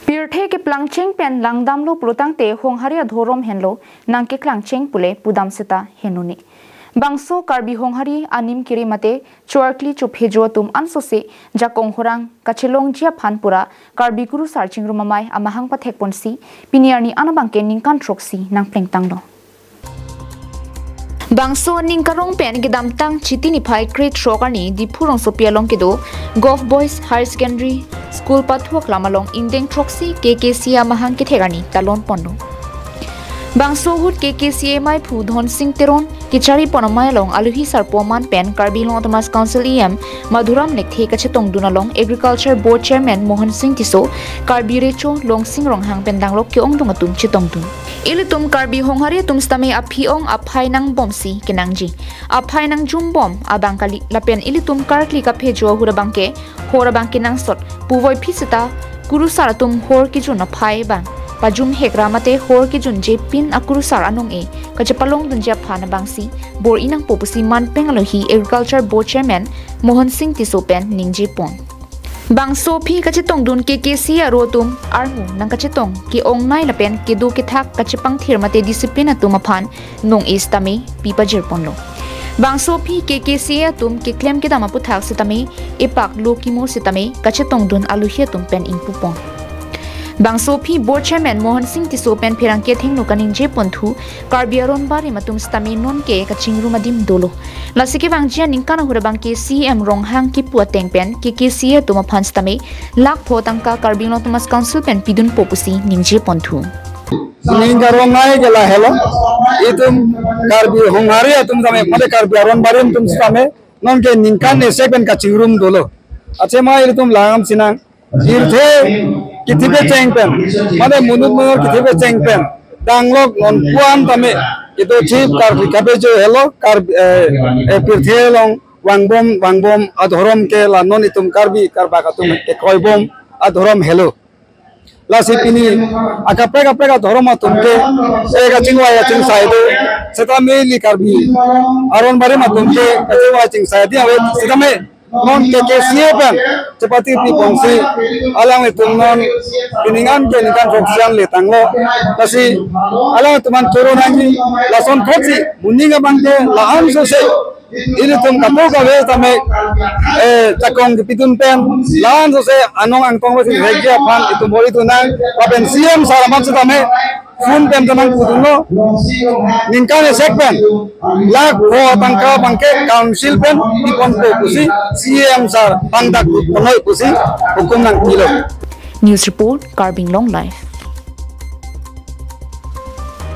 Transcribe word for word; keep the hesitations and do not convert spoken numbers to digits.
Pirthe keplangcheng pen langdamlo pulotangte Honghari adhorom henlo nangkeklangcheng pule pudam seta henone. Bangso Karbi Honghari anim kiri mate choarkli chophejo atum ansose jakong horang kachelongji aphan pura Karbi Kurusar Chingrum Amei amahang pathekponsi pini arni anabangke ningkan throksi nangplengtanglo. Bangso aning karong pen kedamtang Chiti niphai krethrok arni Diphu rongsopi along kedo Govt Boys Higher Secondary School pathu aklam along ingdeng throksi K K C A amahang kethek arni talonponlo. Bangso ahut K K C A meiphu Dhonsing Teron kecharipon amei along alohi sarpo aman pen Karbi Anglong Autonomous Council E M Madhuram Lekthe kachetongdun along Agriculture Board Chairman Mohan Singh Tisso, Karbi Recho Longsing Ronghang pen danglok ke-ongdung atum chetongdun. Ilitum Karbi Honghari atum sitame aphi-ong aphai nangbomsi kenangji. Aphai nangjumbom abang kali lapen ilitum karkli kaphejo ahut abangke hor abangke nangsot puvoiphit seta kurusar atum hor kejun aphai abang pajumhekra mate hor kejunje pin akurusar anong-e kachepalongdunji aphan abangsi bor-i nangpo pusi manpeng alohi Agriculture Board Chairman Mohan Singh Tisso pen ningjepon. Bangso aphi kachetongdun K K C A aro atum armu nangkachetong ke-ongnei lapen kedo kethak kachepangthir mate discipline atum aphan nong-e sitame pipajirponlo. Bangso aphi K K C A atum keklem kedam aputhak sitame epak lo kimo sitame kachetongdun alohi atum pen ingpupon. Bangso aphi Board Chairman Mohan Singh Tisso pen pherangke athengno kaningjeponthu Karbi aron barim atum sitame nonke kachingrum adim dolo. Lasi kevangji aningkan ahut abangke C E M Ronghang kipu ateng pen K K C A atum aphan sitame lakh pho tangka Karbi Anglong Autonomous Council pen pidunpo pusi ningjeponthu. Ning karong nai ke lahelo. Itum Karbi Honghari atum sitame, mate Karbi aron barim atum sitame nonke ningkan esek pen kachingrum dolo. Achema ilitum langdam sinang. Pirthe kithi pecheng pen, mane monit monor kithi pecheng pen danglok non puan tame itum chip Karbi kaphejo helo, Karbi, eh, eh, pirthe along vangbom vangbom adhorom ke la non itum Karbi karbak atum ke kroibom adhorom helo. Lasi pini akaprek kaprek adhorom atum ke, eh, kachingvai kachingsai do, sitame ili Karbi aron barim atum ke kachingvai kachingsai di ave sitame non K K C A pen chepati piponsi alanglitum non pining an ke ningkan throksi an letanglo. Lasi alanglitum an choro nangji, lason thotsi moning abangke la-ansose ilitum kapu kave tame, eh, jakong kepidun pen la-ansose anong angtong lo si regya aphan itum bor-idun nang lapen C E M sir amat sitame phone pen tamang pudunlo, ningkan esek pen lakh pho tangka abangke council pen piponpo pusi C E M sir pangdak ponoi pusi hukum nangpilo. News report, Karbi Anglong Live.